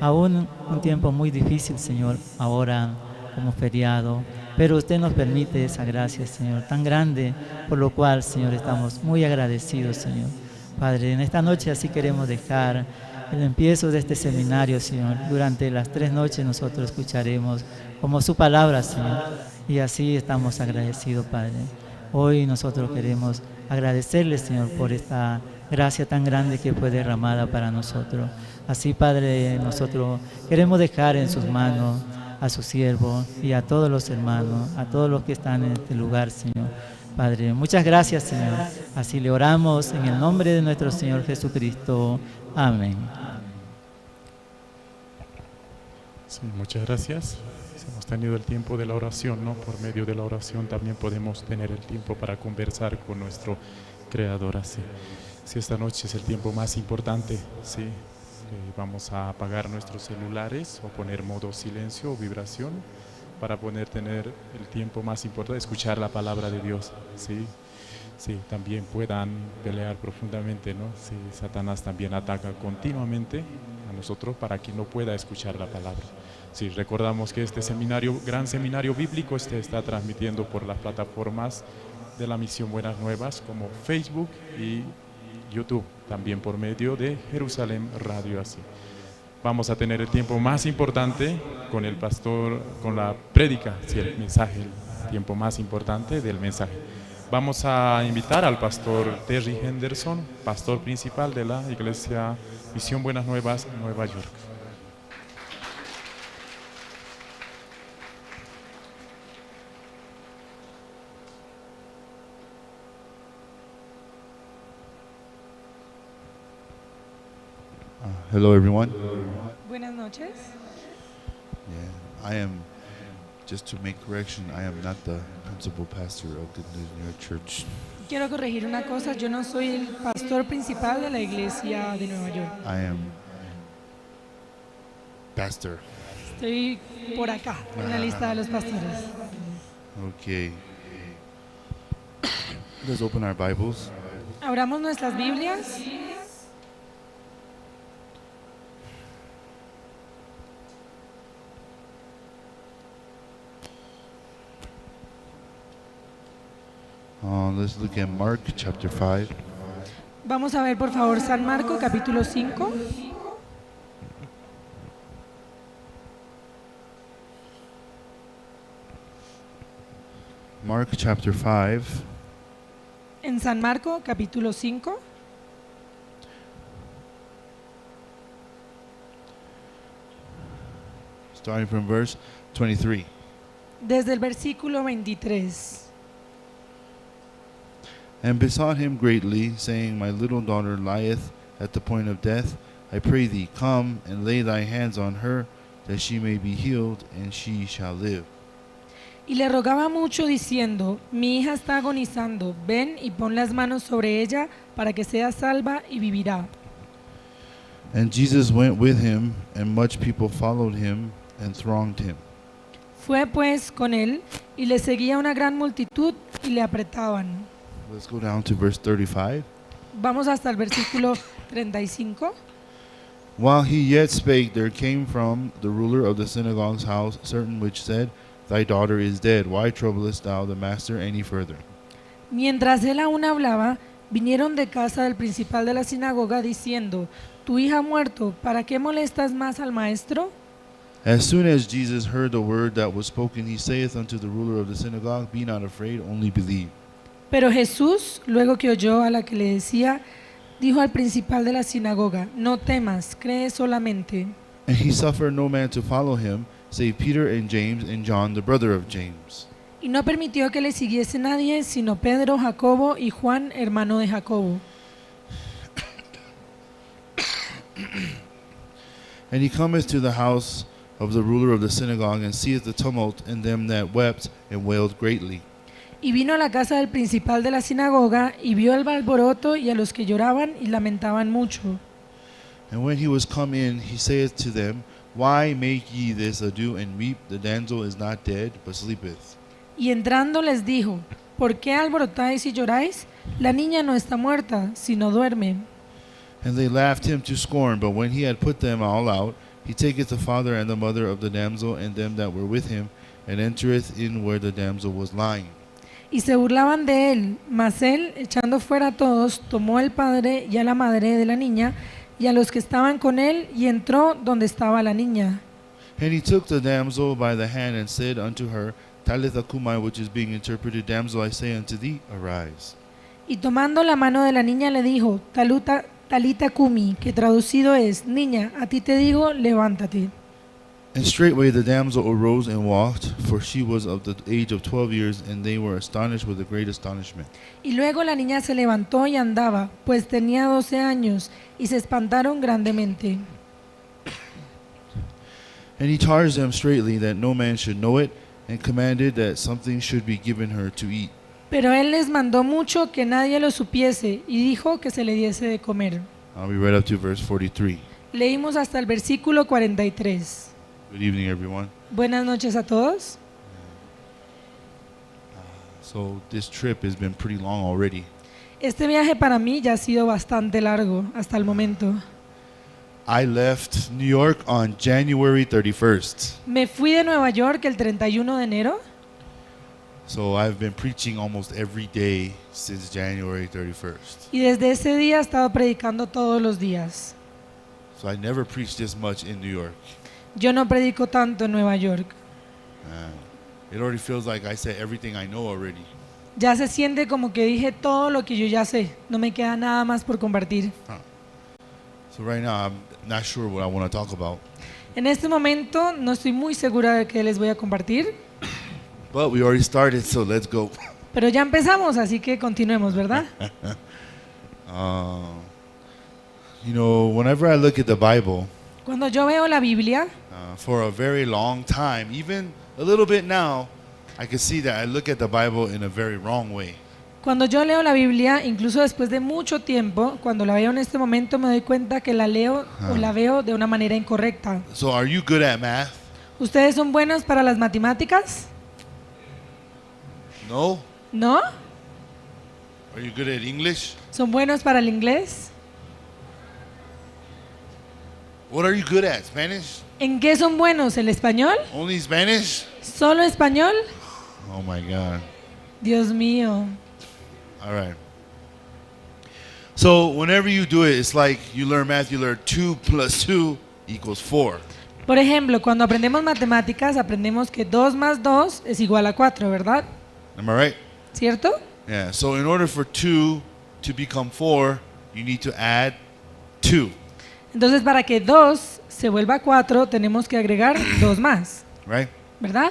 Aún un tiempo muy difícil, Señor, ahora como feriado, pero usted nos permite esa gracia, Señor, tan grande, por lo cual, Señor, estamos muy agradecidos, Señor. Padre, en esta noche así queremos dejar el empiezo de este seminario, Señor. Durante las 3 noches nosotros escucharemos como su palabra, Señor, y así estamos agradecidos, Padre. Hoy nosotros queremos agradecerle, Señor, por esta gracia tan grande que fue derramada para nosotros. Así, Padre, nosotros queremos dejar en sus manos a su siervo y a todos los hermanos, a todos los que están en este lugar, Señor. Padre, muchas gracias, Señor. Así le oramos en el nombre de nuestro Señor Jesucristo. Amén. Sí, muchas gracias. Hemos tenido el tiempo de la oración, ¿no? Por medio de la oración también podemos tener el tiempo para conversar con nuestro Creador. Así, si esta noche es el tiempo más importante, sí, vamos a apagar nuestros celulares o poner modo silencio o vibración para poder tener el tiempo más importante, escuchar la palabra de Dios, ¿sí? Sí, también puedan pelear profundamente, ¿no? Sí, Satanás también ataca continuamente a nosotros para que no pueda escuchar la palabra. Sí, recordamos que este seminario, gran seminario bíblico, se está transmitiendo por las plataformas de la Misión Buenas Nuevas como Facebook y YouTube, también por medio de Jerusalén Radio. Así vamos a tener el tiempo más importante con el pastor, con la prédica, sí, el mensaje, el tiempo más importante del mensaje. Vamos a invitar al pastor Terry Henderson, pastor principal de la Iglesia Misión Buenas Nuevas, Nueva York. Hello, everyone. Buenas noches. Yeah, I am, just to make correction, I am not the principal pastor of the New York Church. Quiero corregir una cosa, yo no soy el pastor principal de la iglesia de Nueva York. I am pastor. Estoy por acá, en la lista de los pastores. Okay. Let's open our Bibles. Abramos nuestras Biblias. Let's look at Mark chapter 5. Vamos a ver, por favor, San Marco capítulo 5. Mark chapter 5. En San Marco capítulo 5. Starting from verse 23. Desde el versículo 23. And besought him greatly, saying, My little daughter lieth at the point of death. I pray thee, come and lay thy hands on her, that she may be healed, and she shall live. Y le rogaba mucho, diciendo, Mi hija está agonizando, ven y pon las manos sobre ella, para que sea salva y vivirá. And Jesus went with him, and much people followed him and thronged him. Fue pues con él, y le seguía una gran multitud, y le apretaban. Let's go down to verse 35. Vamos hasta el versículo 35. While he yet spake, there came from the ruler of the synagogue's house certain which said, Thy daughter is dead. Why troublest thou the master any further? Mientras él aún hablaba, vinieron de casa del principal de la sinagoga diciendo, Tu hija ha muerto, ¿para qué molestas más al maestro? As soon as Jesus heard the word that was spoken, he saith unto the ruler of the synagogue, Be not afraid, only believe. Pero Jesús, luego que oyó a la que le decía, dijo al principal de la sinagoga, No temas, cree solamente. And he suffered no man to follow him, save Peter and James and John, the brother of James. Y no permitió que le siguiese nadie, sino Pedro, Jacobo y Juan, hermano de Jacobo. And he cometh to the house of the ruler of the synagogue, and seeth the tumult, and them that wept and wailed greatly. Y vino a la casa del principal de la sinagoga y vio el alboroto y a los que lloraban y lamentaban mucho. And when he was come in, he saith to them, Why make ye this ado and weep? The damsel is not dead, but sleepeth. Y entrando les dijo, ¿por qué alborotáis y lloráis? La niña no está muerta, sino duerme. And they laughed him to scorn. But when he had put them all out, he taketh the father and the mother of the damsel and them that were with him, and entereth in where the damsel was lying. Y se burlaban de él, mas él, echando fuera a todos, tomó al padre y a la madre de la niña y a los que estaban con él y entró donde estaba la niña. And he took the damsel by the hand and said unto her, Talitha cumi, which is being interpreted, Damsel, I say unto thee, arise. Y tomando la mano de la niña le dijo, Taluta, Talita cumi, que traducido es, niña, a ti te digo, levántate. And straightway the damsel arose and walked, for she was of the age of 12 years, and they were astonished with a great astonishment. Y luego la niña se levantó y andaba, pues tenía 12 años, y se espantaron grandemente. And he charged them straitly that no man should know it, and commanded that something should be given her to eat. Pero él les mandó mucho que nadie lo supiese, y dijo que se le diese de comer. We read up to verse 43. Leímos hasta el versículo 43. Good evening, everyone. Buenas noches a todos. So this trip has been pretty long already. Este viaje para mí ya ha sido bastante largo hasta el momento. I left New York on January 31st. Me fui de Nueva York el 31 de enero. So I've been preaching almost every day since January 31st. Y desde ese día he estado predicando todos los días. So I never preached this much in New York. Yo no predico tanto en Nueva York. It already feels like I said everything I know already. Ya se siente como que dije todo lo que yo ya sé. No me queda nada más por compartir. So right now I'm not sure what I want to talk about. En este momento no estoy muy segura de qué les voy a compartir, But we already started, so let's go. pero ya empezamos, así que continuemos, ¿verdad? Whenever I look at the Bible, Cuando yo veo la Biblia, for a very long time, even a little bit now, I can see that I look at the Bible in a very wrong way. Cuando yo leo la Biblia, incluso después de mucho tiempo, cuando la veo en este momento me doy cuenta que la leo o la veo de una manera incorrecta. So are you good at math? ¿Ustedes son buenos para las matemáticas? No? ¿No? Are you good at English? ¿Son buenos para el inglés? What are you good at? Spanish? ¿En qué son buenos? ¿El español? Only Spanish? ¿Solo español? Oh my God. Dios mío. All right. So whenever you do it, it's like you learn math, you learn 2 plus 2 equals 4. Por ejemplo, cuando aprendemos matemáticas, aprendemos que 2 más 2 es igual a 4, ¿verdad? Am I right? ¿Cierto? Yeah. So in order for 2 to become 4, you need to add 2, Entonces, para que 2 se vuelva 4, tenemos que agregar 2 más, right? ¿verdad?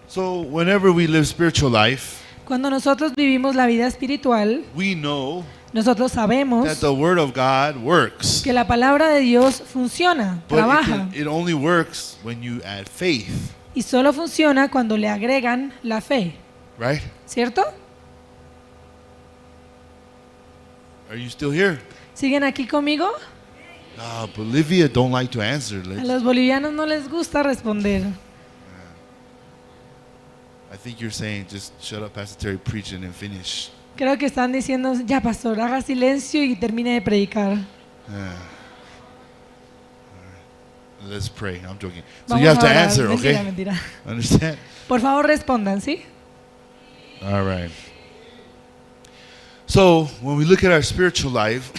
So whenever we live spiritual life, Cuando nosotros vivimos la vida espiritual, we know nosotros sabemos that the word of God works. que la palabra de Dios funciona, But it, trabaja, it only works when you add faith, y solo funciona cuando le agregan la fe, right? ¿cierto? Are you still here? ¿Siguen aquí conmigo? Bolivia don't like to answer. A los bolivianos no les gusta responder. I think you're saying just shut up, Pastor Terry, preach and then finish. Creo que están diciendo, ya pastor, haga silencio y termine de predicar. Let's pray. I'm joking. So Vamos you have a to orar. answer, Mentira, okay? mentira. Understand? Por favor, respondan, ¿sí? All right. So when we look at our spiritual life,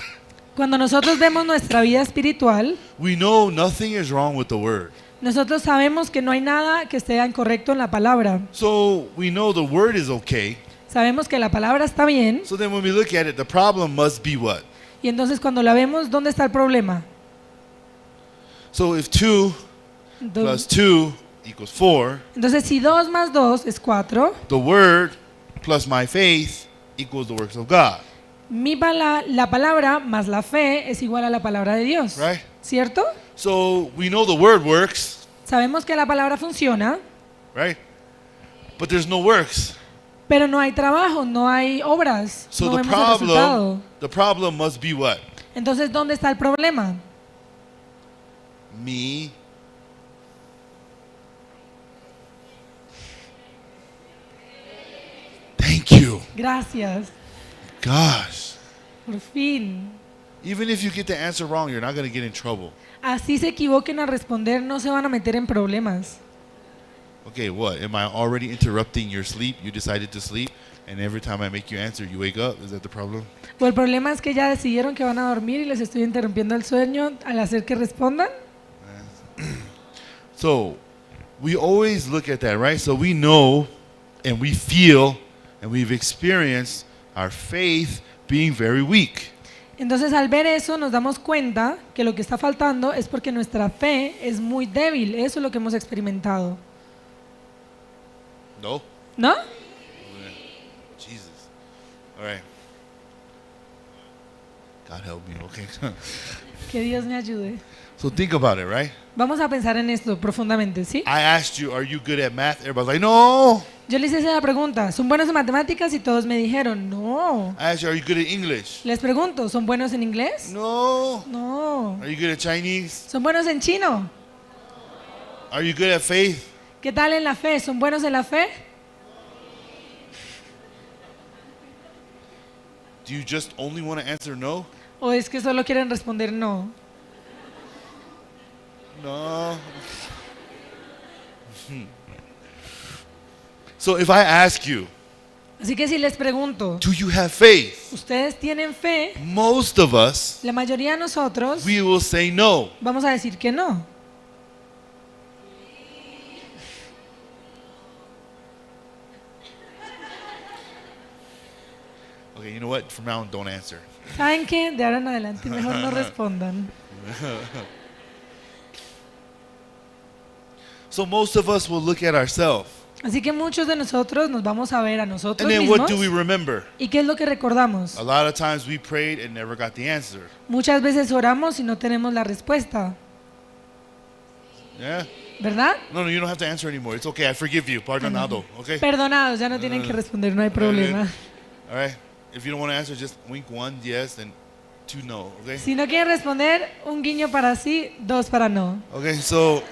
Cuando nosotros vemos nuestra vida espiritual, we know nothing is wrong with the word. nosotros sabemos que no hay nada que esté incorrecto en la palabra. So we know the word is okay. Sabemos que la palabra está bien So then when we look at it, the problem must be what? y entonces cuando la vemos, ¿dónde está el problema? So if 2 plus 2 equals 4, Entonces, si 2 más 2 es 4, the word plus my faith equals the works of God, la palabra más la fe es igual a la palabra de Dios. right? ¿Cierto? So we know the word works, Sabemos que la palabra funciona, right? But there's no works. pero no hay trabajo, no hay obras, So no the vemos el resultado. problem, the problem must be what? Entonces, ¿dónde está el problema? Me. Thank you. Gracias, Gosh. por fin. Even if you get the answer wrong, you're not going to get in trouble. Así se equivoquen al responder, no se van a meter en problemas. Okay, what? Am I already interrupting your sleep? You decided to sleep, and every time I make you answer, you wake up? Is that the problem? O el problema es que ya decidieron que van a dormir y les estoy interrumpiendo el sueño al hacer que respondan. So, we always look at that, right? So we know and we feel and we've experienced our faith being very weak. Entonces al ver eso nos damos cuenta que lo que está faltando es porque nuestra fe es muy débil. Eso es lo que hemos experimentado. No? ¿No? Jesus. All right. God help me, okay? Que Dios me ayude. So think about it, right? Vamos a pensar en esto profundamente, ¿sí? I asked you, are you good at math? Everybody's like, no. Yo les hice la pregunta, ¿son buenos en matemáticas? Y todos me dijeron, no. I asked you, are you good at English? Les pregunto, ¿son buenos en inglés? No. No. Are you good at Chinese? ¿Son buenos en chino? Are you good at faith? ¿Qué tal en la fe? ¿Son buenos en la fe? Do you just only want to answer no? ¿O es que solo quieren responder no? No. So if I ask you, Así que si les pregunto, do you have faith? ¿ustedes tienen fe? Most of us, La mayoría de nosotros we will say no. vamos a decir que no. Okay, you know what? From now on, don't answer. ¿Saben qué? De ahora en adelante mejor no respondan. So most of us will look at ourselves. Así que muchos de nosotros nos vamos a ver a nosotros And then what do we mismos. remember? ¿Y qué es lo que recordamos? A lot of times we prayed and never got the answer. Muchas veces oramos y no tenemos la respuesta, Yeah? ¿verdad? No, no, you don't have to answer anymore. It's okay. I forgive you. Pardonado. Okay? Perdonados, ya no tienen que responder, no hay problema. All right. If you don't want to answer, just wink one yes and two no. Okay? Si no quieren responder, un guiño para sí, dos para no. Okay, so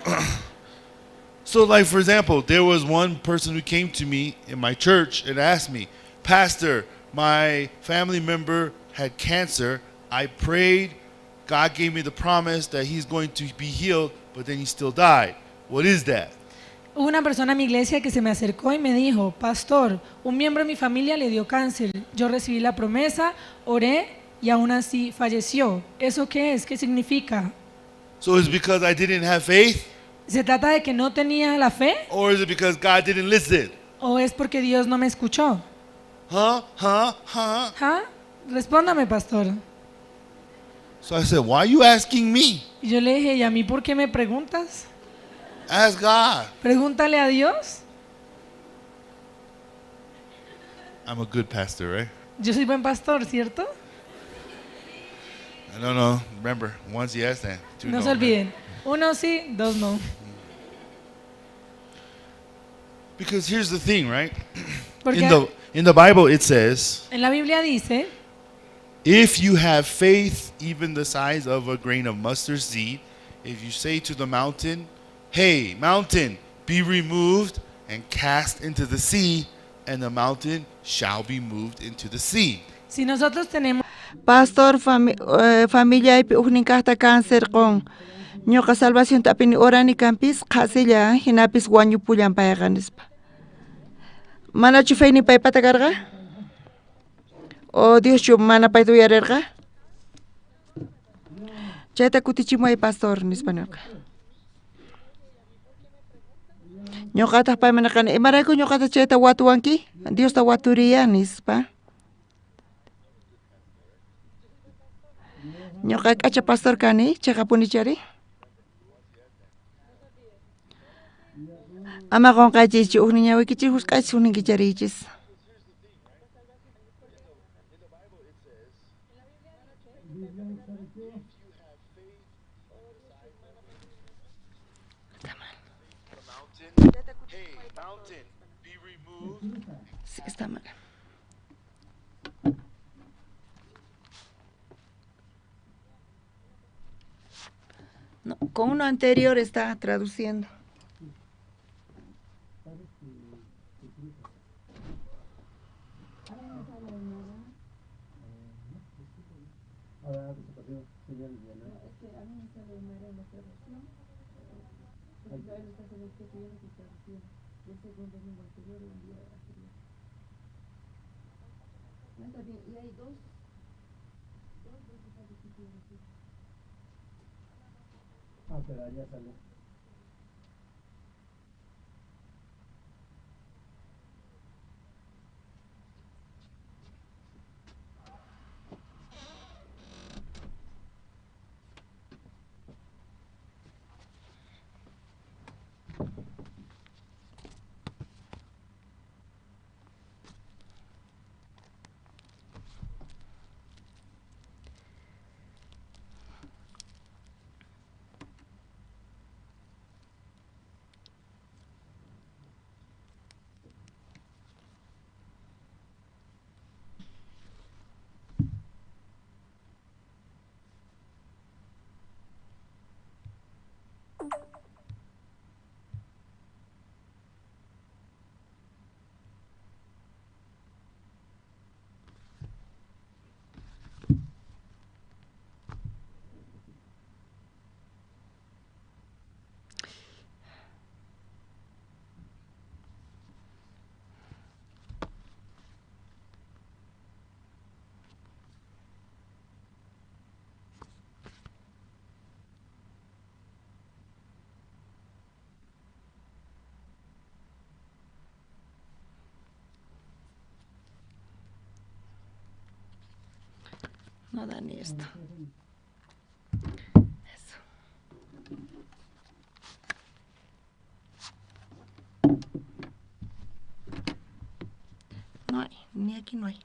so like for example, there was one person who came to me in my church and asked me, "Pastor, my family member had cancer. I prayed, God gave me the promise that he's going to be healed, but then he still died. What is that?" Hubo una persona en mi iglesia que se me acercó y me dijo, pastor, un miembro de mi familia le dio cáncer. Yo recibí la promesa, oré y aún así falleció. ¿Eso qué es? ¿Qué significa? So it's because I didn't have faith ¿Se trata de que no tenía la fe or is it because God didn't listen? o es porque Dios no me escuchó? Huh? Huh? Huh? ¿Ah? Respóndame, pastor. So I said, "Why are you asking me? Y yo le dije, ¿y a mí por qué me preguntas? Ask God." Pregúntale a Dios. I'm a good pastor, right? Yo soy buen pastor, ¿cierto? No, no. Remember, one's yes and two No no. se olviden. Uno sí, dos no. Because here's the thing, right? Porque In the Bible it says, en la Biblia dice, if you have faith even the size of a grain of mustard seed, if you say to the mountain, "Hey, mountain, be removed and cast into the sea," and the mountain shall be moved into the sea. si nosotros tenemos Pastor familiaypi ujninkaqta cáncer qun. Ñuqa salvación apini orani kanpis qhasilla hinapis wañupullan payqa nispa. Manachu fayni paypata karqa? O Dioschu mana payta uyarirqa? Chayta kutichimuway pastor nispa nirqa. Ñuqataq payman nirqani imarayku ñuqata chayta watuwanki? Diosta waturiya nispa. Ñuqa k'acha pastor kani, chayqapunichari. Ama qunqaychischu huk niñawaykichis husk'aychis huk ninkichariychis. Está mal. Hey, mountain, be removed. Sí, está mal. No, con uno anterior está traduciendo. No, es que a mí me sale María en la traducción. Porque él está haciendo el texto y yo no estoy traduciendo. Del segundo domingo anterior o un día anterior. No está bien. Y hay dos veces ha repetido así. Ah, pero allá sale. No da ni esto. Eso. No hay, ni aquí no hay.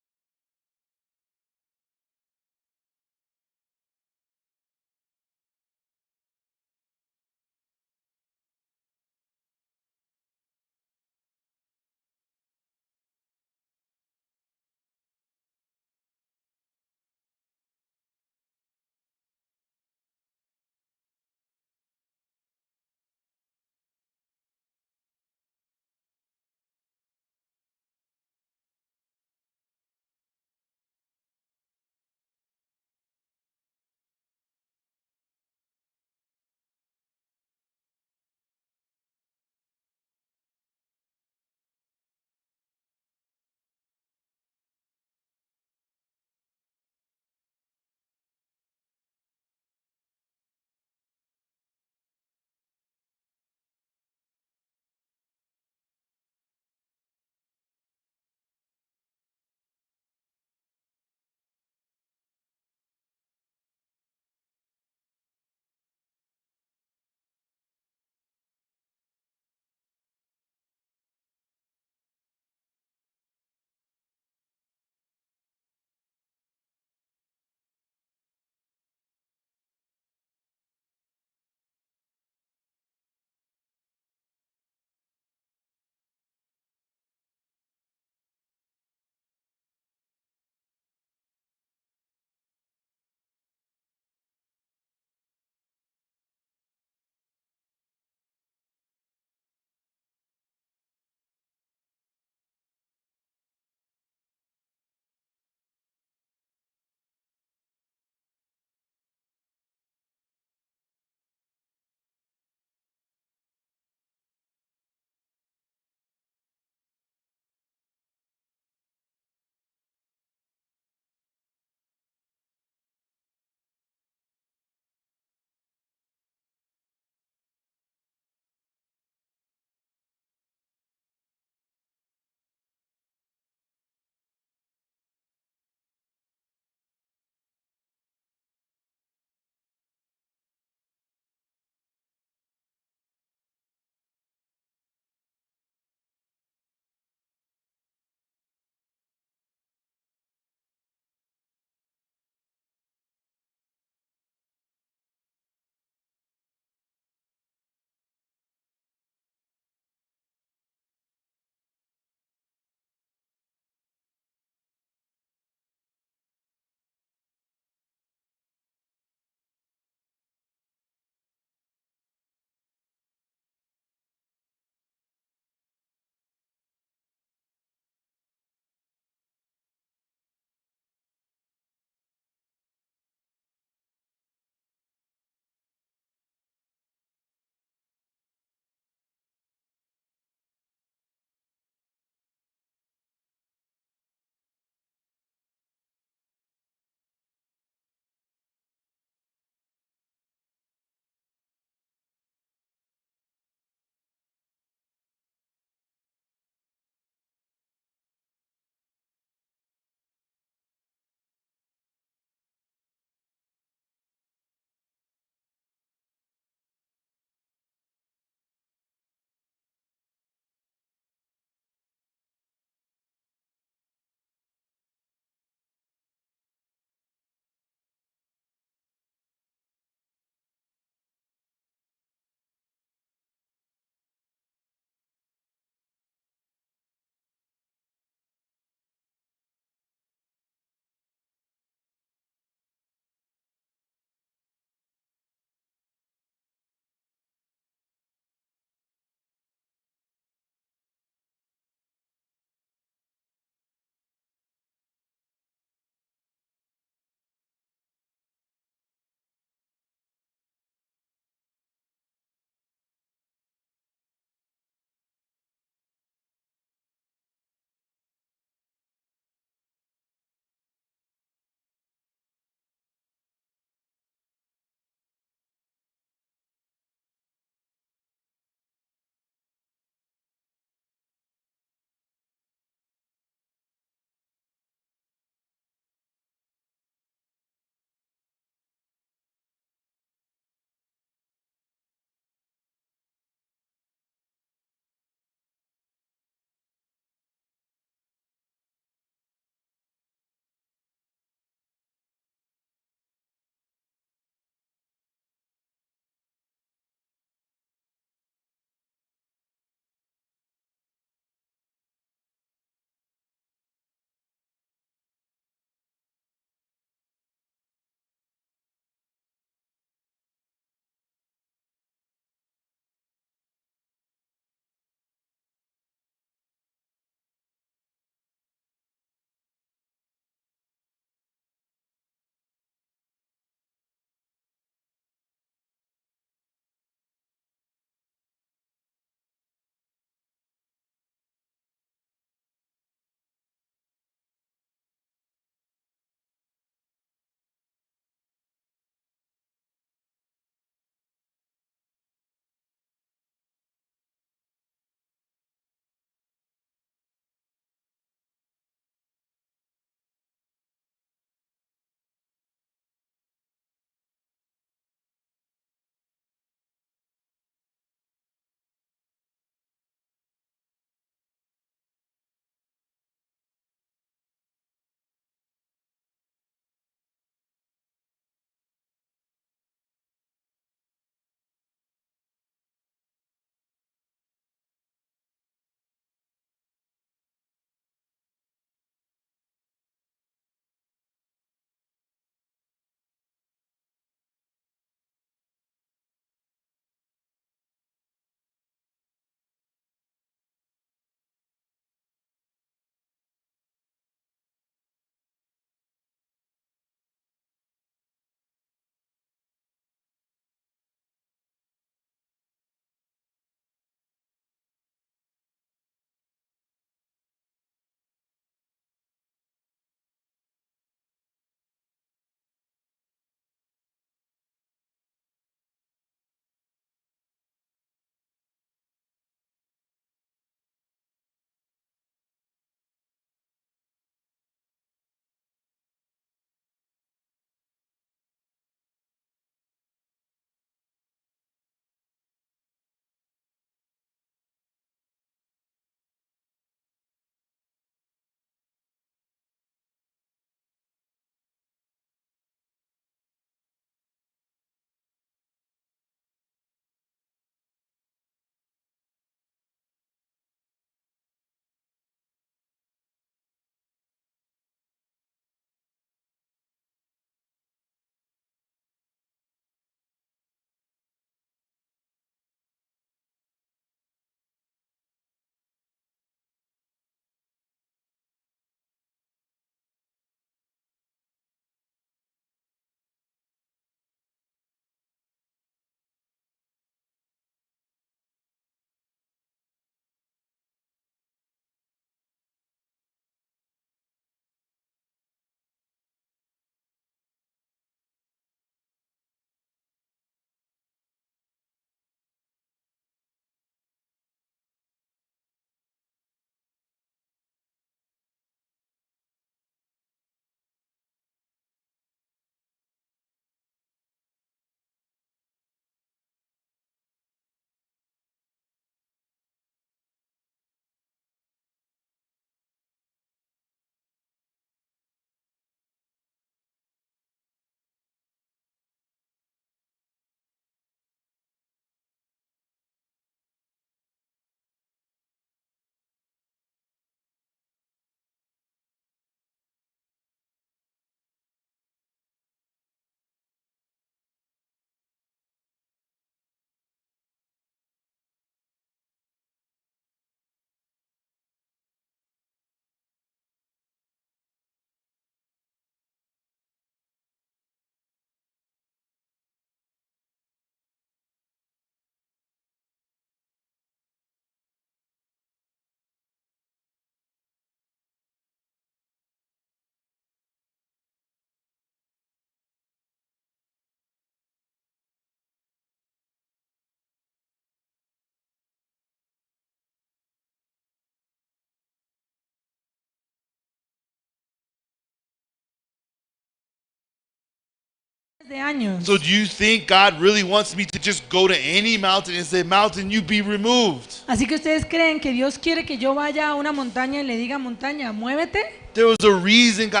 De años. So do you think God really wants me to just go to any mountain and say, "Mountain, you be removed"? Así que ustedes creen que Dios quiere que yo vaya a una montaña y le diga, montaña, muévete. There was a reason God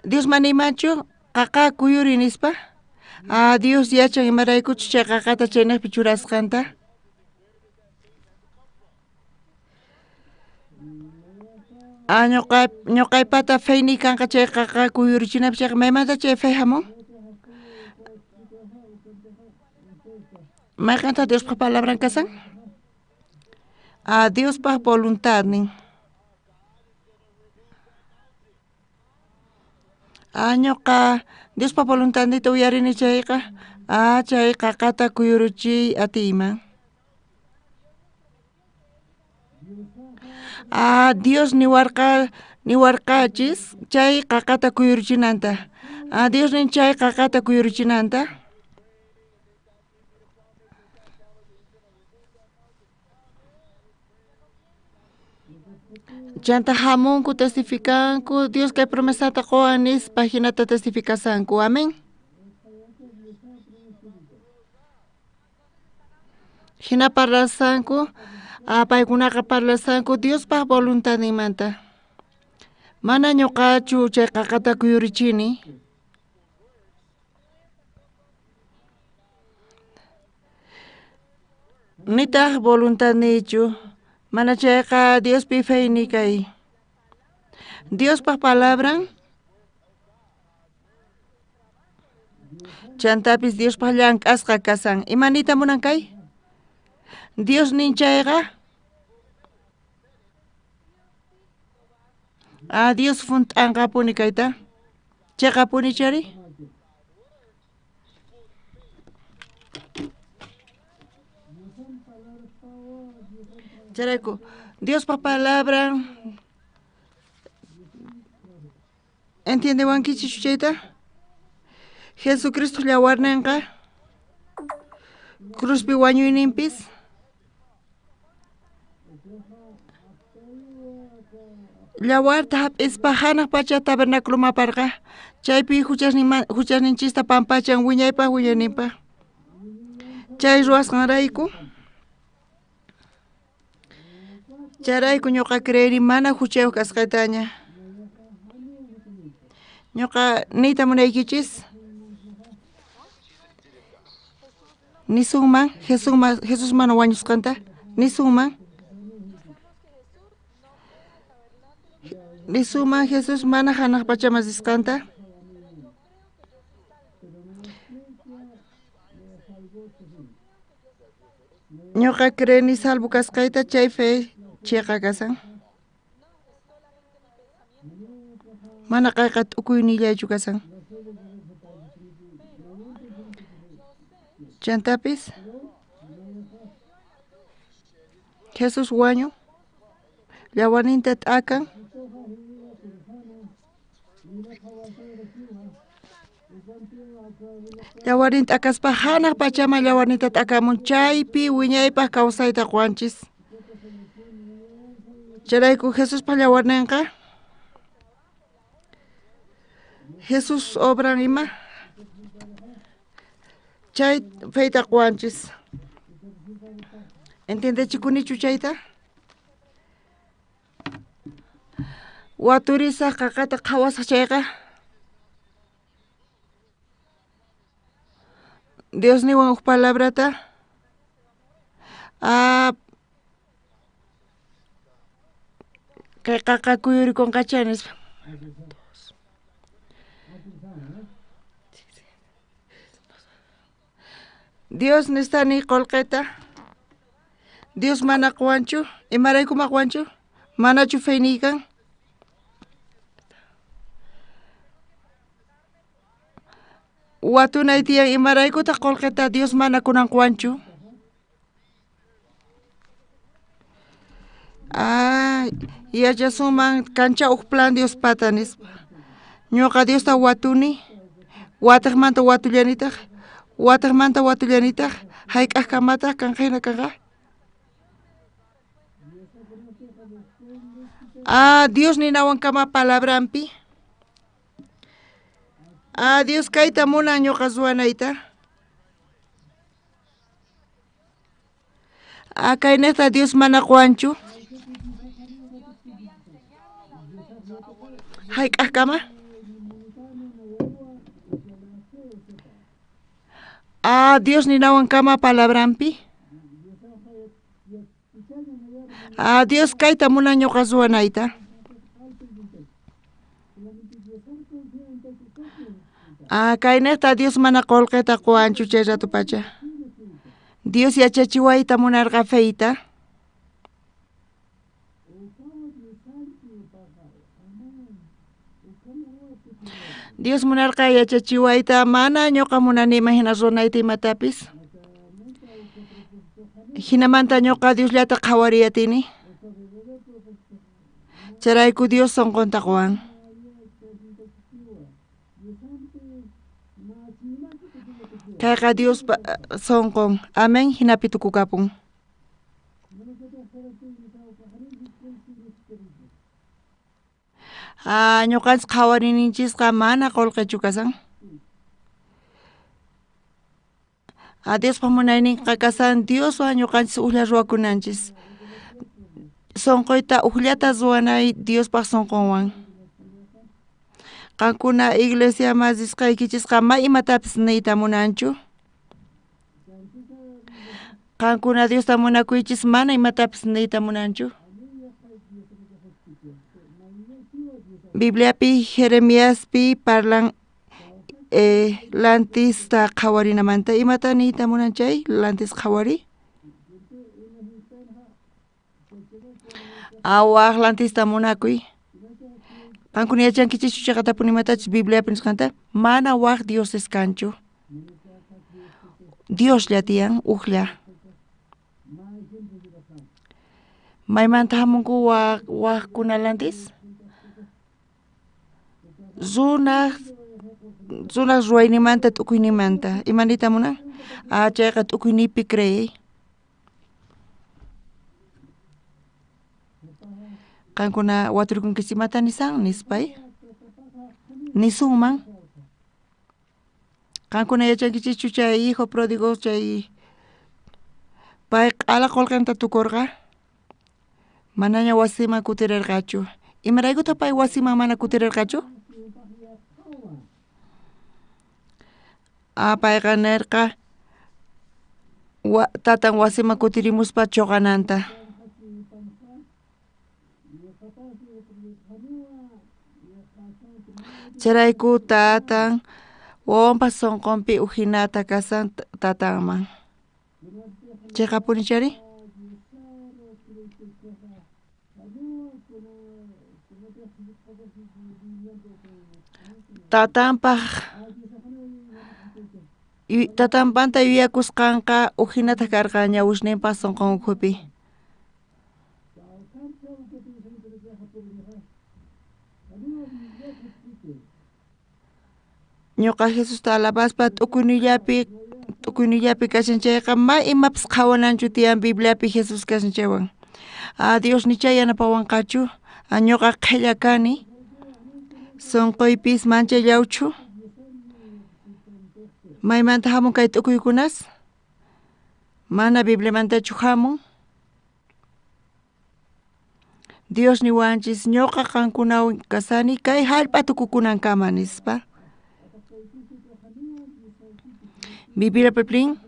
Dios manimanchu qaqa kuyuri nispa. Ah, Dios yachan imaraykuchus chay qaqata chaynejpi churasqanta. Ah, ñuqaypata feyniy kanqa chay qaqa kuyurichinapaq chayqa maymanta chay fe hamun? Mayqantaq Diospaj palabran kasan? Ah, Diospaj voluntadnin. Ah, ñuqa Diospaj voluntadniyta uyarini chayqa, ah, chay qaqata kuyurichiy atiyman. Ah, Dios niwarqachis chay qaqata kuyurichinanta. Ah, Dios nin chay qaqata kuyurichinanta. Chanta hamunku testificanku, Dios kay promesata qowan nispa hinata testificasanku. Amén. Hina parlasanku, paykunaqa parlasanku Diospaj voluntadninmanta. Mana ñuqachu chay qaqata kuyurichini. Nitaq voluntadniychu, mana chayqa Diospi feyniy kay. Diospaj palabran chantapis Diospaj llank'asqa kasan. Imaniyta munan kay? Dios nin chayqa ah, Dios junt'anqapuni kayta. Chayqapuni chari. Chayrayku Diospaj palabran entiendewankichis chayta? Jesucristo llawarninqa cruzpi wañuyninpis llawarta hap'ispa hanaq pacha tabernáculo aparqa chaypi huchasninchista pampachan wiñaypaq wiñayninpaq chay ruwasqanrayku. Chayrayku ñuqa creeri mana huchayuq kasqaytaña. Ñuqa niyta munaykichis nisunman Jesús mana wañusqanta nisunman nisunman Jesús mana hanaq pachaman risqanta. Ñuqa creeni salvo kasqayta chay fe chiqa kasan. Mana kayqa t'ukuynillaychu kasan. Chantapis Jesús wañu llawarninta t'akan. Llawarninta t'akaspa hanaq pachaman llawarninta t'akamun chaypi wiñaypaq kawsayta quwanchis. Chayrayku Jesuspaj llawarninqa Jesús obran ima chay feyta quwanchis. Entiendechikunichu chayta? Waturisaq qaqata qhawasaq chayqa Dios niwan huk palabrata kay qaqa kuyurikunqacha nispa. Dios nistani qullqita. Dios mana quwanchu, imaraykuma quwanchu? Manachu feyniy kan? Watunay tiyan imaraykutaq qullqita Dios mana kunan quwanchu? Ah, yachasunman kancha huk plan Diospata nispa. Ñuqa Diosta watuni, watiqmanta watullanitaq, watiqmanta watullanitaq, hayk'aqkamataq kanqa hina kanqa? Ah, Dios ninawankama palabranpi. Ah, Dios kayta munan ñuqa ruwanayta. Ah, kaynejta Dios mana quwanchu. Hayk'aqkama? Ah, Dios ninawankama palabranpi. Ah, Dios kayta munan ñuqa ruwanayta. Ah, kaynejta Dios mana qullqita quwanchu chay rato pacha. Dios yachachiwayta munarqa feyta. Dios munarqa yachachiwayta mana ñuqa munaniman hina ruwanayta imatapis. Hinamanta ñuqa Diosllata qhawariyatini. Chayrayku Dios sunqunta quwan. Kayqa Diospa sunqun. Amén. Hinapi tukukapun. Ah, ñuqanchis qhawarininchisqa mana qullqichu kasan. Ah, Diospa munayninqa kasan Dioswan ñuqanchis ujlla ruwakunanchis. Sunquyta ujllata ruwanay Diospaq sunqunwan. Qankuna iglesiaman risqaykichisqa ma imatapis niyta munanchu. Qankuna Diosta munakuychis mana imatapis niyta munanchu. Bibliapi Jeremiaspi parlan lantista qhawarinamanta. Imata niyta munan chay lantis qhawari? Waj lantista munakuy. Qankuna yachankichischu chayqatapuni imatachus Bibliapi nisqanta? Mana waj dioses kanchu. Dioslla tiyan, ujlla. Maymanta hamunku wajkuna lantis? Runaj ruwaynimanta t'ukuynimanta. Ima niyta munan? Ah, chayqa t'ukuynipi creey. Qankuna waturkunkichis imata nisan nispay? Nisunman. Qankuna yachankichischu chay hijo pródigo chay pay q'ala qullqinta tukurqa? Manaña wasiman kutirarqachu. Imaraykutaq pay wasiman mana kutirarqachu? Ah, payqa nirqa tatan wasiman kutirimuspa chuqananta. Chayrayku tatan wawanpa sunqunpi ujinata kasan tatanman. Chayqapuni chari? Tatanpaq tatanpanta yuyakusqanqa ujinata karqa ñawusninpa sunqun ukhupi. Ñuqa Jesusta alabaspa t'ukuynillapi kashan chayqa ma imapis qhawananchu tiyan Bibliapi Jesús kashan chaywan. Ah, Dios nicha yanapawanqachu. Ah, ñuqa qhilla kani. Sunquypis manchay llawchu. Maymanta hamun kay t'ukuykunas? Mana Bibliamantachu hamun. Dios niwanchis ñuqa qankunawan kasani kay hallp'a tukukunankama nispa. Bibliapi nin,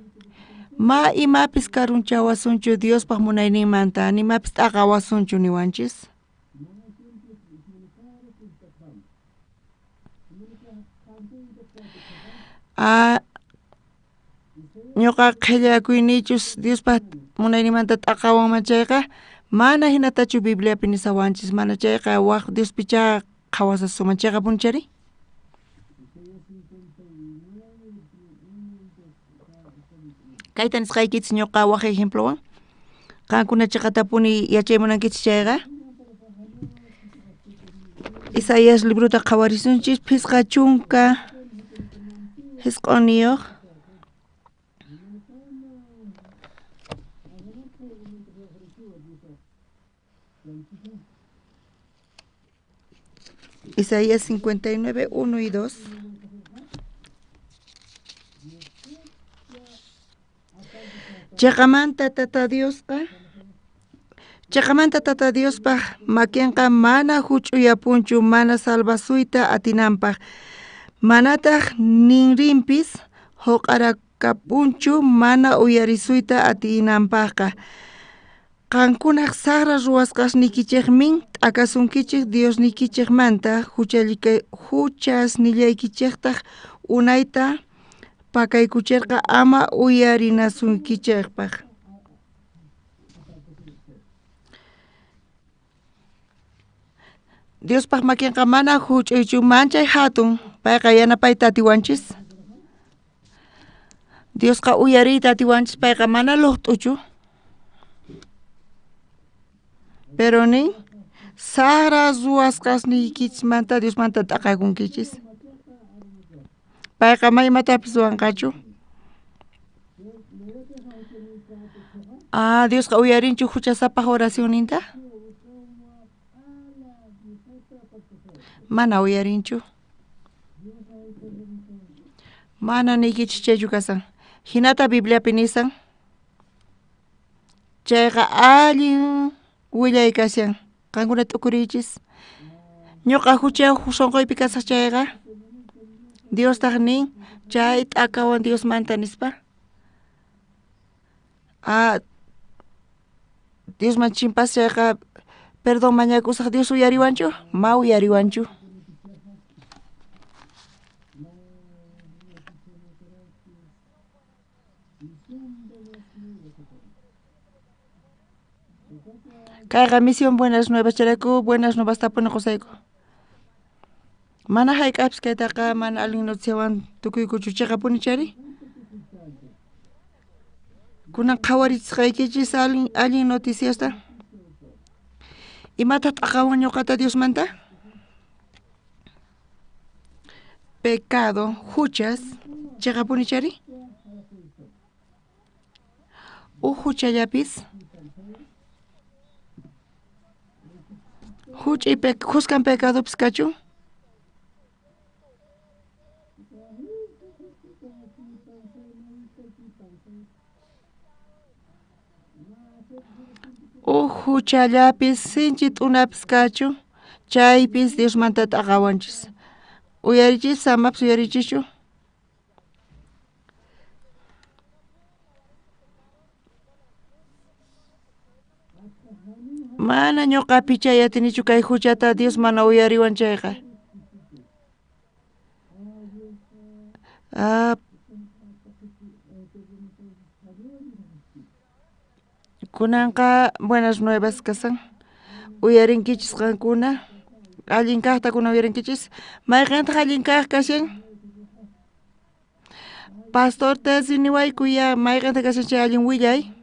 ma imapis karunchawasunchu Diospaq munayninmanta, nimapis t'aqawasunchu niwanchis. Ah, ñuqa qhillakuynichus Diospaq munayninmanta t'aqawanman chayqa mana hinatachu Bibliapi nisawanchis, mana chayqa waj Diospicha qhawasasuman chayqapuni chari? Kayta nisqaykichis ñuqa waj ejemplowan. Qankuna chayqatapuni yachay munankichis chayqa. Isaías librota qhawarisunchis 59. Isaías 59, 1 y 2. Cheqamanta Tata Diosqa Cheqamanta Tata Diospaj makinqa mana huch'uyapunchu mana salvasuyta atinanpaj, manataj ninrinpis hoq'arakapunchu mana uyarisuyta atinanpajqa. Qankunaj sajra ruwasqasniykichejmin t'akasunkichej Diosniykichejmanta, huchasnillaykichejtaj unayta pakaykucherqa ama uyarinasuykichejpaj. Diospaj makinqa mana huch'uychu manchay hatun, payqa yanapayta atiwanchis. Diosqa uyariyta atiwanchis, payqa mana luqt'uchu. Pero nin sajra ruwasqasniykichismanta Diosmanta t'aqakunkichis. Payqa ma imatapis ruwanqachu. Ah, Diosqa uyarinchu huchasapaj oracionninta? Mana uyarinchu. Mana niykichis chaychu kasan. Hinata Bibliapi nisan. Chayqa allin willay kashan. Qankuna t'ukuriychis. Ñuqa huchayuq sunquypi kasaq chayqa, Diostaq nin chay t'akawan Diosmanta nispa. Ah, Diosman chimpas chayqa perdón mañakusaq Dios uyariwanchu? Ma uyariwanchu. Kayqa misión Buenas Nuevas chayrayku Buenas Nuevas tapuni qusayku. Mana hayk'apis kaytaqa mana allin noticiawan tukuykuchu chiqapuni chayri. Kunan qhawarichisqaykichis allin noticiasta. Imataq t'aqawan ñuqata Diosmanta? Pecado, huchas, chiqapuni chayri. Uj huchallapis huch'uy khuskan pecadopis kachun. Uj huchallapis sinchi t'unapis kachun, chaypis Diosmanta t'aqawanchis. Uyarichis, samapis uyarichischu. Mana ñuqa pichay atinichu kay huchata Dios mana uyariwan chayqa. Ah, kunanqa buenas nuevas kasan. Uyarinkichis qankuna. Allin kaqta kunan uyarinkichis. Mayqintaq allin kaq kashan? Pastor Tesi niwayku ya mayqintaq kashan chay allin willay.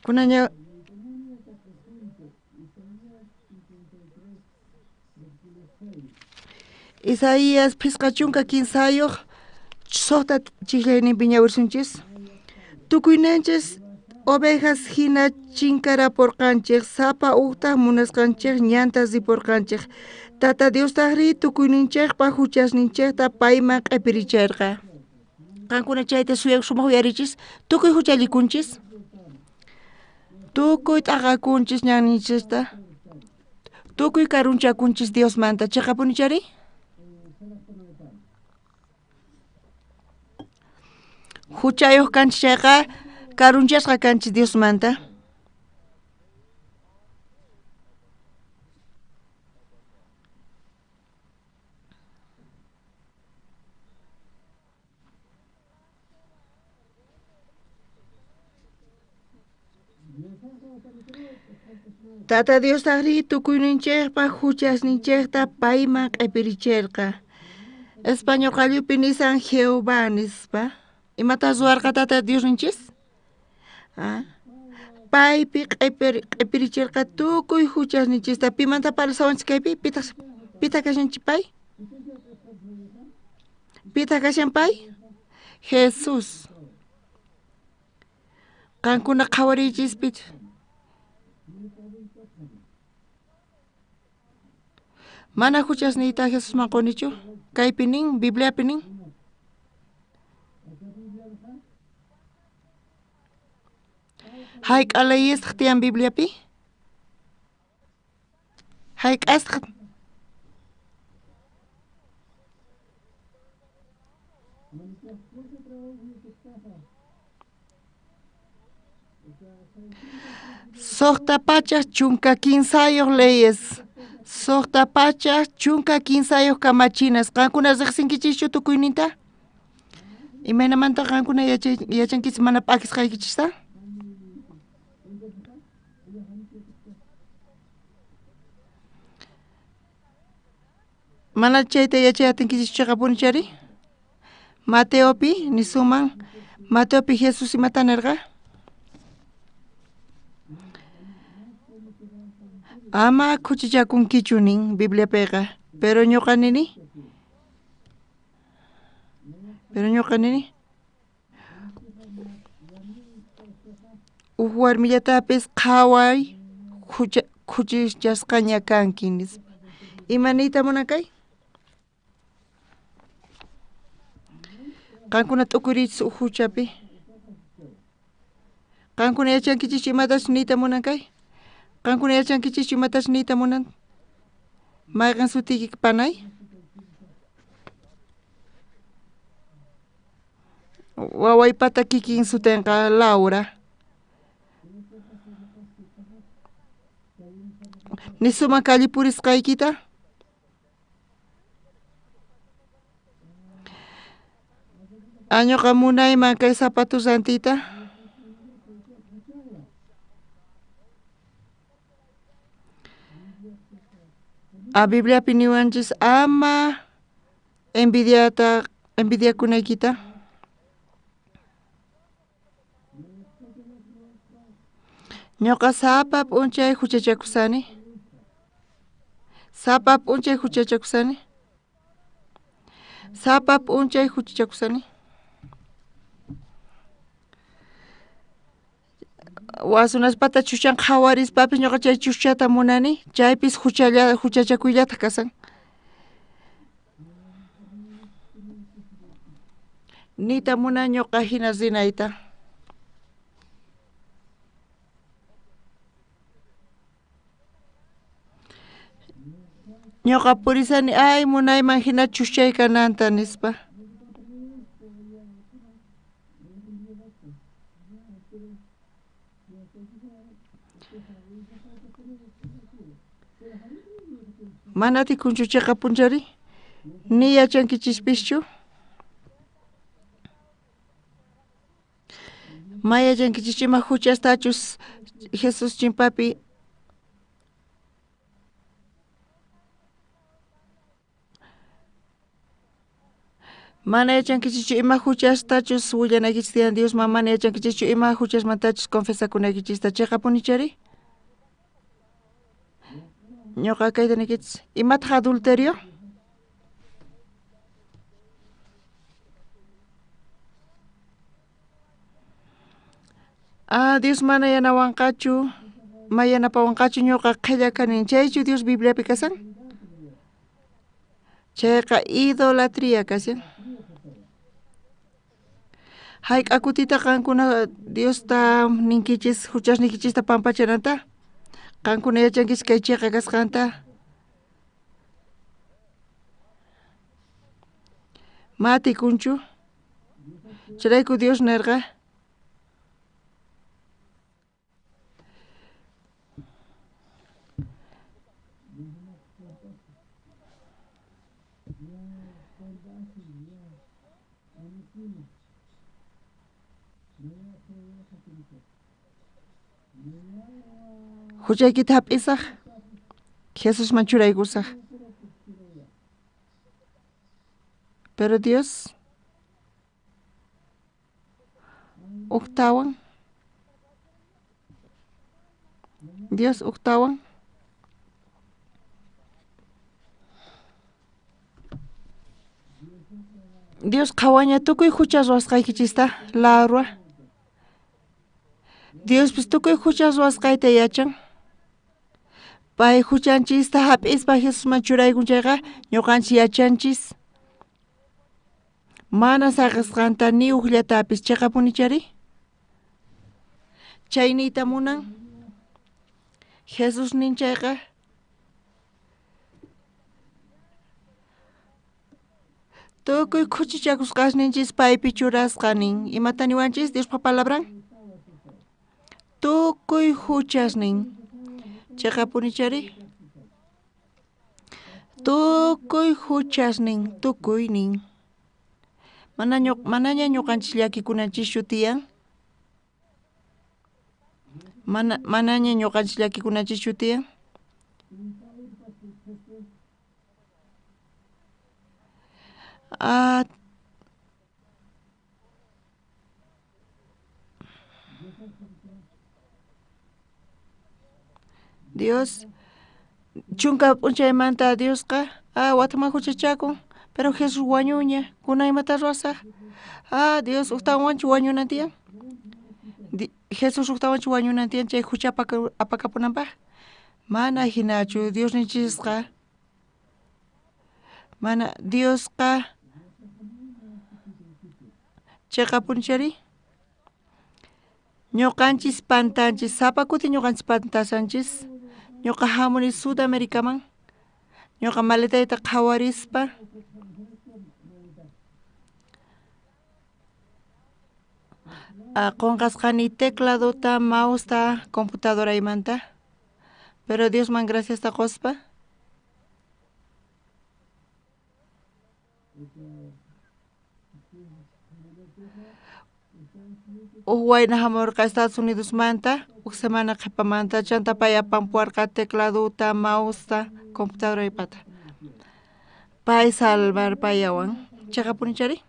Kunaña Isaías 53 6 chijlayninpi ñawirsunchis. Tukuyninchis ovejas hina chinkarapurqanchik, sapa uqtaq munasqanchik ñanta ripurqanchik. Tata Diostajri tukuyninchikpa huchasninchikta payman q'ipiricherqa. Qankuna chayta sumaq uyarichis, tukuy huchallikunchis. Tukuy t'aqakunchis ñanninchista. Tukuy karunchakunchis Diosmanta, chiqapuni chari? Huchayuq kanchis chayqa karunchasqa kanchis Diosmanta. Tata Diostajrí tukuyninchejpa huchasninchejta payman q'ipiricherqa. Español qallupi nisan Jehová nispa. Imata ruwarqa Tata Diosninchis? Ah, paypi q'ipiricherqa tukuy huchasninchista. Pimanta parlasawanchis kaypi? Pitaq kashanchis pay? Pitaq kashan pay? Jesús. Qankuna qhawariychis pich. Mana huchasniyta Jesusman qunichu? Kaypi nin, Bibliapi nin. Hayk'a leyestaj tiyan Bibliapi? Hayk'astaj? Suqta pachak chunka kinsayuq leyes. Suqta pachak chunka kinsayuq kamachinas. Qankuna riqsinkichischu tukuyninta? Imaynamanta qankuna yachankichis mana p'akisqaykichista? Mana chayta yachay atinkichischu chayqapuni chari? Mateopi nisuman, Mateopi Jesús imata nirqa? Ama khuchichakunkichu nin Bibliapiqa, pero ñuqa nini? Pero ñuqa nini? Uj warmillatapis qhaway khuchichasqaña kanki nispa. Ima niyta munan kay? Qankuna t'ukuriychis uj huchapi. Qankuna yachankichischu imatachus niyta munan kay? Qankuna yachankichischu imatachus niyta munan? Mayqen sutiyki panay? Wawaypata kikin sutinqa Laura. Nisuman calle purisqaykita? Añuqa munayman kay zapato rantiyta. A Bibliapi niwanchis ama envidiakunaykita. Ñuqa sapa p'unchay huchachakusani. Sapa p'unchay huchachakusani. Sapa p'unchay huchachakusani. Wasunaspata chuchan qhawarispapis ñuqa chay chuchata munani, chaypis huchachakuyllataj kasan. Niyta munan ñuqa hina rinayta. Ñuqa purisani ay munayman hina chuchay kananta nispa. Mana atikunchu chiqapunchari? Ni yachankichispishchu? Ma yachankichis ima huchastachus Jesús chimpapi mana yachankichischu ima huchastachus willanaykichis tiyan Diosman, mana yachankichischu ima huchasmantachus confesakunaykichista chiqapuni chari? Ñuqa kayta niykichis, imataq adulterio? Ah, Dios mana yanawanqachu, ma yanapawanqachu ñuqa qhella kani, chaychu Dios Bibliapi kasan? Chayqa idolatría kashan. Hayk'a kutita qankuna Diosta ninkichis huchasniykichista pampachananta? Qankuna yachankichis kay chiqa kasqanta? Ma atikunchu? Chayrayku Dios nirqa, huchaykita hap'isaj, Jesusman churaykusaj. Pero Dios ujtawan, Dios ujtawan Dios qhawaña tukuy hucha ruwasqaykichista, Laura. Diospis tukuy hucha ruwasqayta yachan. Pay huchanchista hap'ispa Jesusman churaykun chayqa ñuqanchis yachanchis mana saqisqanta ni ujllatapis chiqapunichari. Chayniyta munan Jesús nin chayqa tukuy khuchichakusqasninchis paypi churasqa nin. Imata niwanchis Diospa palabran? Tukuy huchas nin. Chiqapunichari. Tukuy huchas nin, tukuy nin. Manaña ñuqanchis llakikunanchischu tiyan. Manaña ñuqanchis llakikunanchischu tiyan. Dios chunka p'unchaymanta Diosqa wataman huchachakun, pero Jesús wañuña, kunan imata ruwasaq? Dios ujtawanchu wañunan tiyan? Jesús ujtawanchu wañunan tiyan chay hucha apakapunanpaq? Mana hinachu Diosninchisqa. Mana Diosqa chiqapunchari. Ñuqanchis pantanchis, sapa kuti ñuqanchis pantasanchis. Ñuqa hamuni Sudamericaman. Ñuqa maletayta qhawarispa qunqasqani tecladota, mouseta, computadoraymanta. Pero Diosman graciasta quspa. Uj wayna hamurqa Estados Unidosmanta, uj semana qhipamanta chanta pay apampuwarqa tecladota, mouseta, computadoraypata. Pay salvarpayawan. Chiqapunichari.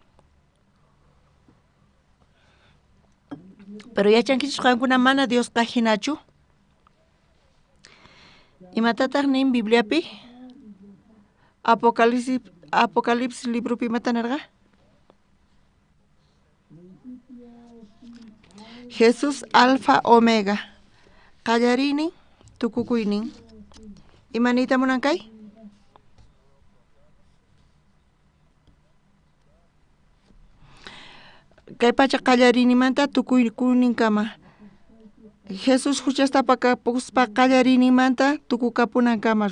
Pero yachankichis qankuna mana Diosqa hinachu. Imatataq nin Bibliapi? Apocalipsis libropi imata nirqa? Jesús alfa omega. Qallariynin tukukuynin. Ima niyta munan kay? Kay pacha qallariyninmanta tukukuyninkama. Jesús huchasta apakapuspa qallariyninmanta tukukapunankama.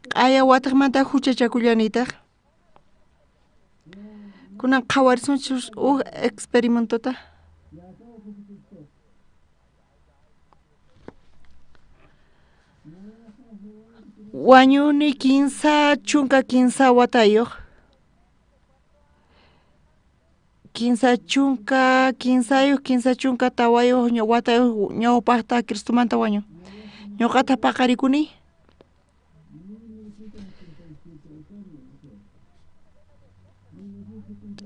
Q'aya wataqmanta huchachakullanitaq. Kunan qhawarisunchis uj experimentota. Wañuni 33 watayuq. 33, 34 watayuq ñawpaqta Cristomanta wañu. Ñuqata paqarikuni.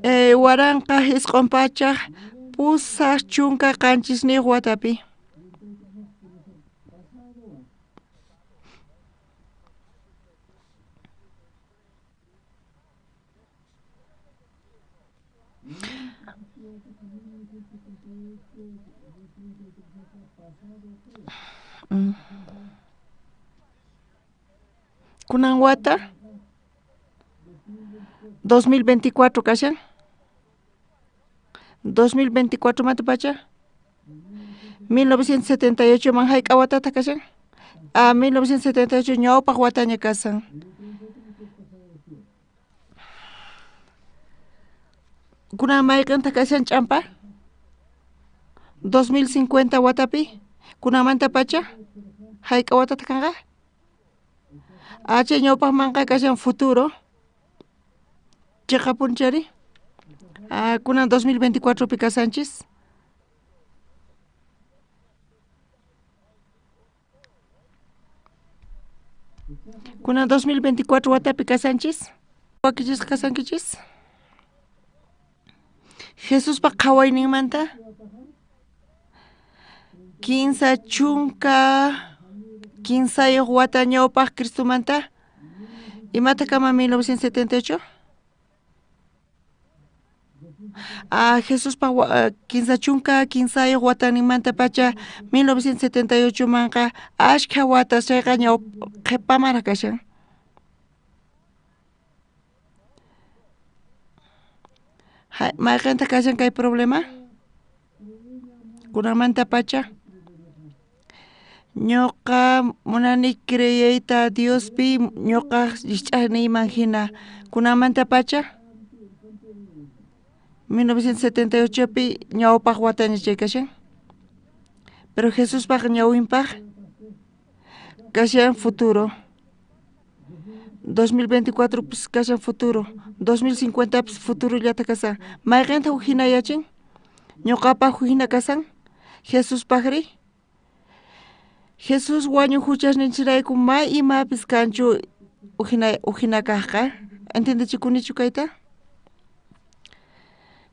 1987 watapi. Kunan wata 2024 kashan. 2024 manta pacha 1978 man hayk'a watata kashan. 1978 ñawpaq wataña kasan. Kunan mayqinta kashan ch'ampa? 2050 watapi kunanmanta pacha hayk'a watata kanqa? Chay ñawpaqmanqa kashan futuro. Chiqapunchari. Kunan 2024 pi kasanchis. Kunan 2024 watapi kasanchis. Wakichisqa kasankichis. Jesuspa qhawayninmanta 33 wata ñawpaq ' Cristomanta. Imata kama 1978? Ah, Jesuspa 53 watanninmantapacha 1978 manqa ashkha watas chayqa ñaw qhipamanraq kashan. Mayqintaq kashan kay problema? Kunanmantapacha ñuqa munani creeyta Diospi ñuqaj rikch'aqniyman hina kunanmantapacha 1978 pi ñawpaq wataña chay kashan. Pero Jesuspaq ñawinpaq kashan futuro. 2024 pis kashan futuro. 2050 pis futurollata kasan. Mayqintaq huk hina yachin? Ñuqapaq huk hina kasan? Jesuspaqri? Jesús wañu huchasninchirayku may imapis kanchu huk hina kaqqa. Entiendechikunichu kayta?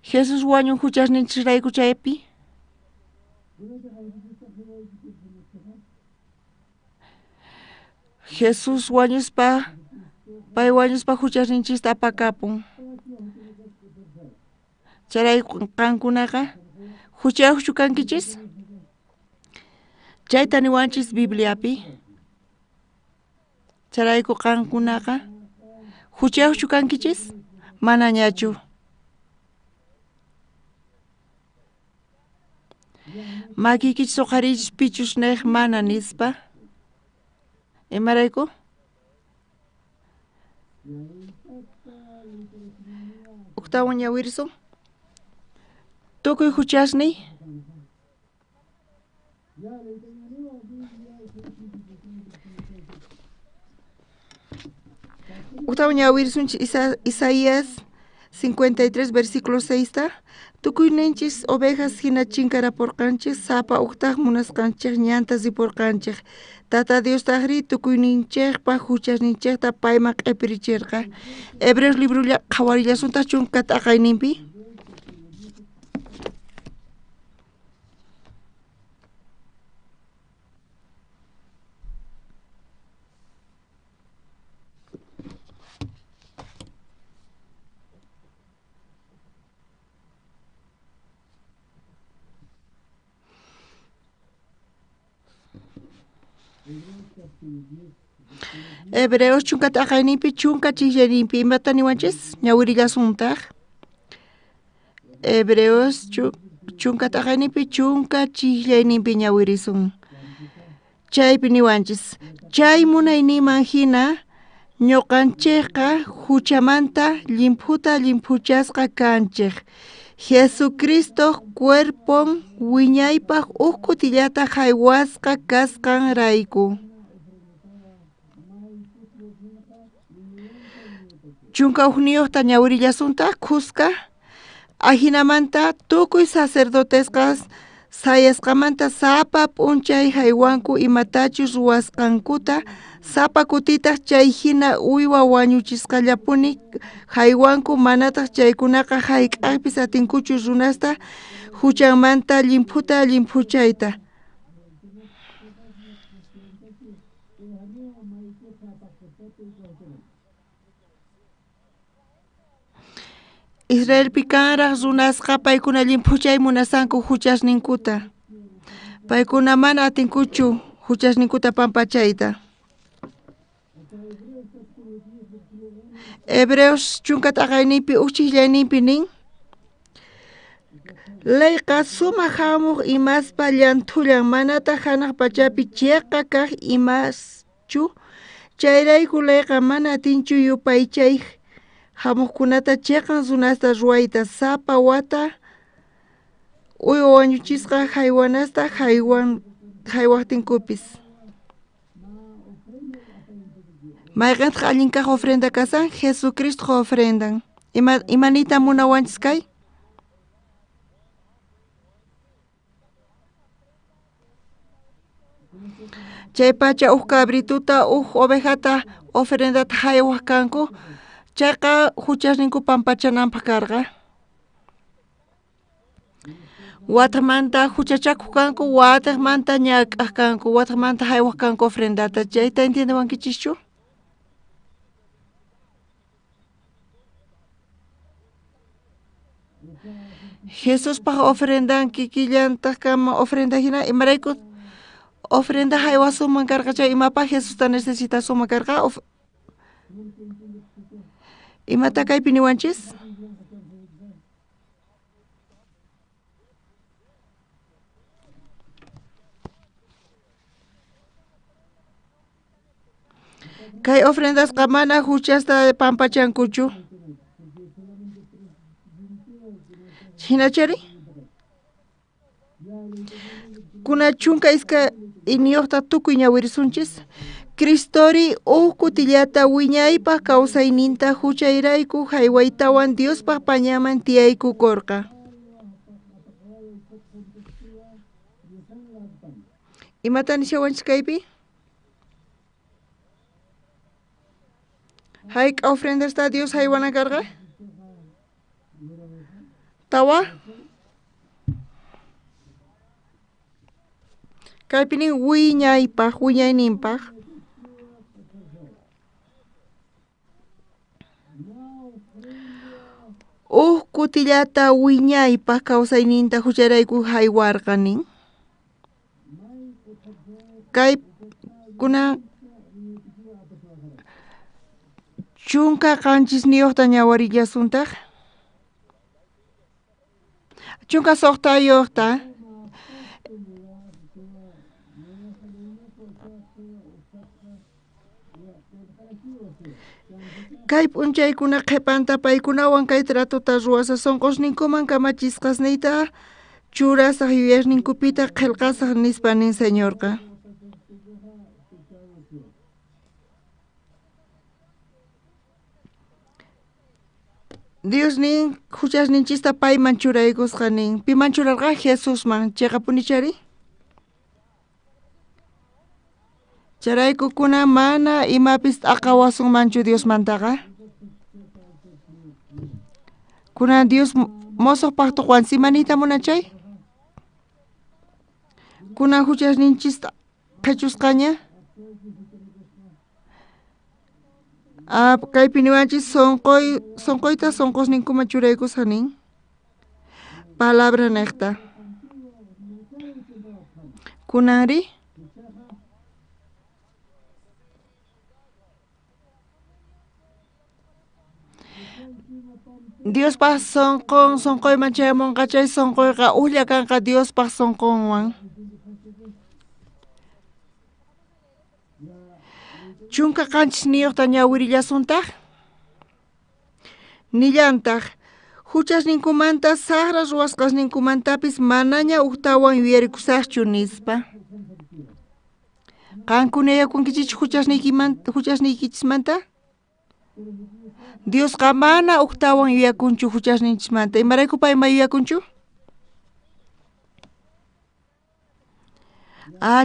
Jesús wañu huchasninchirayku chaypi. Jesús wañuspa pay wañuspa huchasninchista apakapun. Chayrayku qankunaqa huchayuqchu kankichis? Chayta niwanchis Bibliapi. Chayrayku qankunaqa huchayuqchu kankichis? Manañachu. Makiykichis uqhariychis pichus nej mana nispa. Imarayku? Uktawan ñawirisun. Tukuy huchasniy. Uktawan ñawirisunchis Isaías 53 versículo 6 ta. Tukuyninchis ovejas hina chinkarapurqanchis sapa uqtaq munasqanchik ñanta ripurqanchik. Tata Diostajri tukuyninchikpaq huchasninchikta payman q'ipirichirqa. Hebreos librolla qhawarillasuntaq chunka t'aqayninpi. Hebreos chunka t'aqayninpi chunka chijllayninpi imata niwanchis ñawirillasuntaq. Hebreos chunka t'aqayninpi chunka chijllayninpi ñawirisun. Chaypi niwanchis chay munayninman hina ñuqanchikqa huchamanta llimphuta llimphuchasqa kanchik. Jesucristo cuerpon wiñaypaq huk kutillata haywasqa kasqanrayku. Chunka hukniyuqta ñawirillasuntaq khuska. Ajinamanta tukuy sacerdotesqa sayasqamanta sapa p'unchay haywanku imatachus ruwasqankuta sapa kutitaq chay hina uywa wañuchisqallapuni haywanku manataq chaykunaqa hayk'aqpis atinkuchu runasta huchanmanta llimphuta llimphuchayta. Israelpi kanraq runasqa paykuna llimphuchay munasanku huchasninkuta. Paykuna mana atinkuchu huchasninkuta pampachayta. Hebreos chunka t'aqayninpi huk chijllayninpi nin. Leyqa sumaq hamuq imaspa llanthullan manataq hanaq pachapi chiqa kaq imaschu. Chayrayku leyqa mana atinchu yupaychay hamuqkunata chiqan runasta ruwayta sapa wata uywa wañuchisqa haywanasta haywaqtinkupis. Mayqintaq allin kaq ofrenda kasan? Jesucristoq ofrendan. Imaniyta munawanchis kay? Chay pacha huk cabrituta huk ovejata ofrendata haywaq kanku. Chayqa huchasninku pampachananpaq karqa. Wataqmanta huchachakuq kanku, wataqmanta ñak'aq kanku, wataqmanta haywaq kanku ofrendata. Chayta entiendewankichischu? Jesuspaj ofrendan kikillantaq kanman ofrenda hina imarayku ofrenda haywasunman karqa chay imapaj Jesusta necesitasunman karqa imata kaypi niwanchis? Kay ofrendasqa mana huchasta pampachankuchu. Hinachari? Kuna chunka iskayniyuqta tukuy ñawirisunchis. Cristori uj kutillata wiñaypaj kawsayninta huchayrayku haywaytawan Diospaj pañaman tiyaykukorqa. Imata nishawanchis kaypi? Hayk'a ofrendasta Dios haywanan karqa? Tawa? Kaypi nin wiñaypaj, wiñayninpaj. Uj kutillata wiñaypaj kawsayninta huchayrayku haywarqa nin. Kay kuna 17niyuqta ñawarillasuntaj. 16yuqta. Kay p'unchaykuna qhipanta paykunawan kay tratota ruwasaj sunqusninkuman kamachisqasniyta churasaj yuyasninkupitaq qillqasaj nispa nin Señorqa. Dios nin huchasninchista payman churaykusqa nin. Piman churarqa? Jesusman. Chiqapunichari? Charaykukuna mana imapis t'aqawasunmanchu Diosmantaqa. Kunan Dios mosoq pactowan imaniyta munan chay? Kunan huchasninchista qhichusqaña. Kaypi niwanchis sunquyta sunqusninkuman churaykusqa nin. Palabra niqta. Kunanri? Diospaj sunqun sunquyman chayamunqa chay sunquyqa ujlla kanqa Diospaj sunqunwan. 17niyuqta ñawirillasuntaq. Nillantaq huchasninkumanta saqra ruwasqasninkumantapis manaña ujtawan yuyarikusaqchu nispa. Qankuna yakunkichikchu huchasniykichismanta? Diosqa mana ujtawan yuyakunchu huchasninchismanta. Imarayku payma yuyakunchu?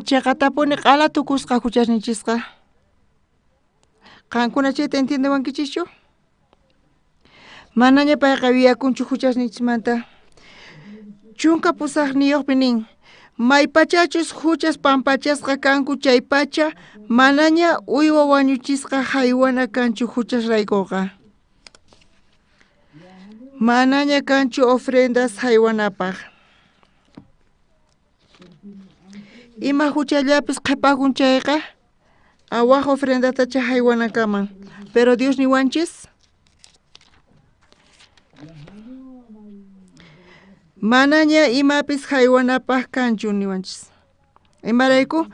Chiqatapuni q'ala tukusqa huchasninchisqa. Qankuna chayta entiendewankichischu? Manaña payqa yuyakunchu huchasninchismanta. 18niyuqpi nin, maypachachus huchas pampachasqa kanku chaypacha manaña uywa wañuchisqa haywana kanchu huchasraykuqa. Manaña kanchu ofrendas haywanapaj. Ima huchallapis qhipakun chayqa waj ofrendatacha haywanakaman. Pero Dios niwanchis manaña imapis haywanapaj kanchu niwanchis. Imarayku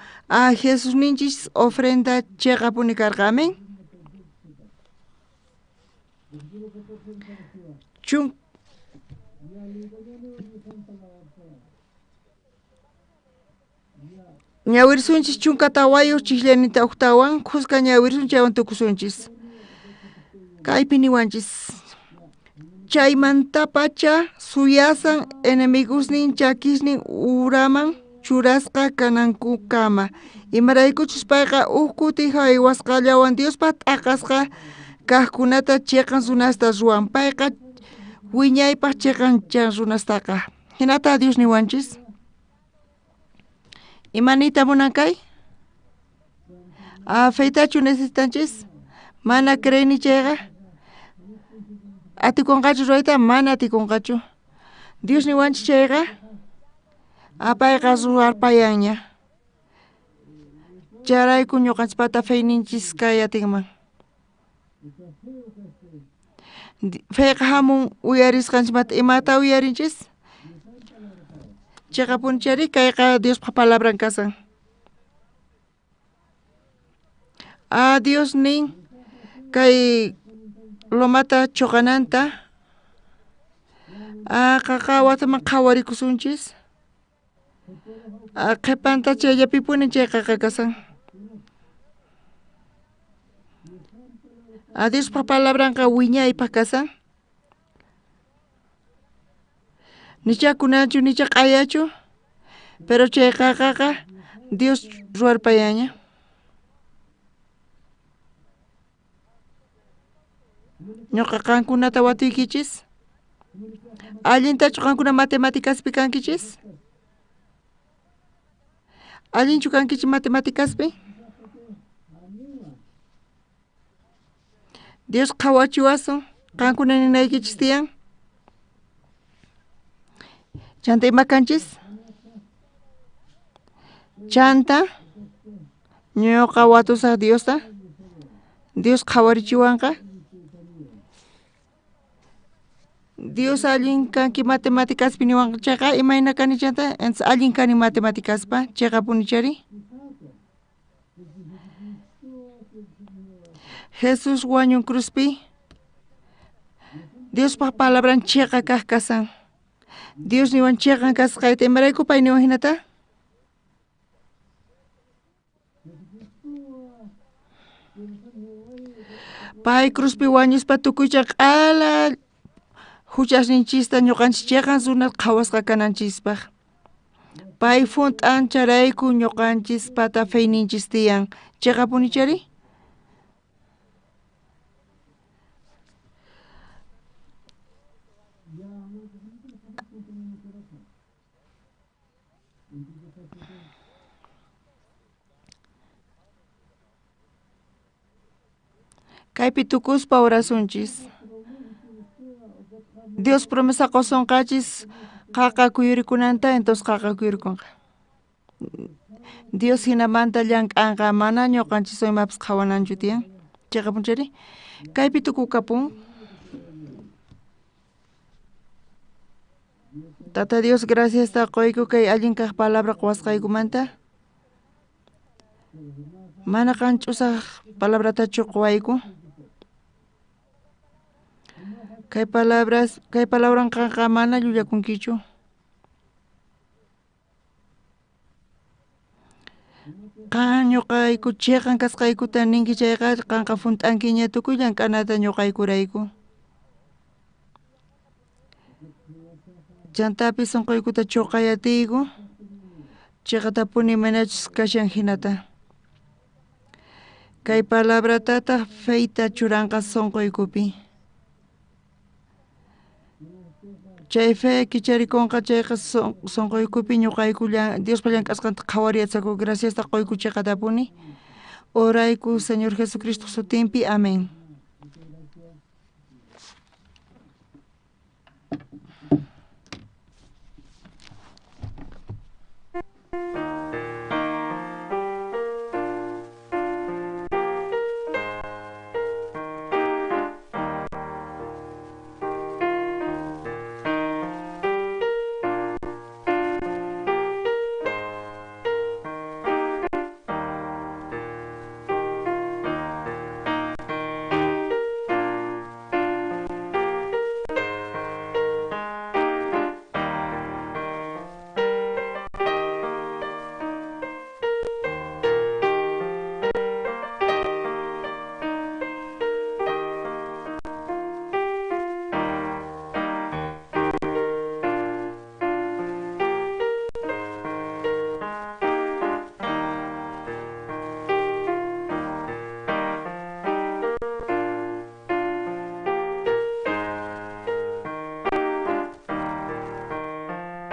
Jesusninchis ofrenda chiqapuni karqa. Amén. Ñawirsunchis 14 chijllanita ujtawan khuska ñawirsun chaywan tukusunchis. Kaypi niwanchis chaymantapacha suyasan enemigusnin chakisnin uraman churasqa kanankukama. Imaraykuchus payqa uj kuti haywasqallawan Diospaj t'aqasqa kaqkunata chiqan runasta ruwan. Payqa wiñaypaj chiqanchan runastaqa. Hinata Dios niwanchis. Imaniyta munan kay? Feytachu necesitanchis? Mana creeni chayqa atikunqachu ruwayta? Mana atikunqachu. Dios niwanchis chayqa apayqa ruwarpayanña. Chayrayku ñuqanchikpata feyninchis kay atinman. Feyqa hamun uyarisqanchikmanta imata uyarinchis? Chiqapunchari kayqa Diospa palabran kasan. A Dios nin kay lomata chuqananta a qaqa wataman qhawarikusunchis. A qhipanta chayllapipuni chay qaqa kasan. A Diospa palabranqa wiñaypaq kasan. Nicha kunanchu nicha q'ayachu, pero chay qaqaqa Dios ruwarpayaña. Ñuqa qankunata watuykichis. Allintachu qankuna matemáticaspi kankichis? Allinchu kankichis matemáticaspi? Dios qhawachiwasun qankuna ninaykichis tiyan. Chanta ima kanchis? Chanta ñuqa watusaq Diosta. Dios qhawarichiwanqa. Dios allin kanki matemáticaspi niwanqa chayqa imayna kani chanta? Entonces allin kani matemáticaspa chiqapuni chari. Jesús wañun cruzpi. Diospa palabran chiqa kaq kasan. Dios niwan chiqan kasqayta imarayku pay niwan hinata? Pay cruzpi wañuspa tukuycha q'ala huchasninchista ñuqanchis chiqan runa qhawasqa kananchispaq. Pay junt'an chayrayku ñuqanchispata feyninchis tiyan. Chiqapuni chari? Kaypi tukuspa orasunchis. Dios promesa qosunqachis qaqa kuyurikunanta, entonces qaqa kuyurikunqa. Dios hinamanta llank'anqa mana ñuqanchis imapas qhawananchu tiyan. Chiqapunchari? Kaypi tukukapun. Tata Dios, gracias ta qoyku kay allin kaq palabra qowasqaykumanta. Mana qan ch'usaq palabratachu qowayku. Kay palabras, kay palabran qanqa mana llullakunkichu. Qan ñuqayku chiqan kasqaykuta ninki chayqa qanqa junt'ankiña tukuy llank'anata ñuqaykurayku. Chantapis sunquykuta chuqayatiyku chiqatapuni imaynachus kashan hinata. Kay palabratataq feyta churanqa sunquykupi. Chay fe kicharikunqa chayqa sunquykupi ñuqayku Diospa llank'asqanta qhawariyachaku. Graciasta qoyku chiqatapuni. Orayku Señor Jesucristo sutinpi. Amén.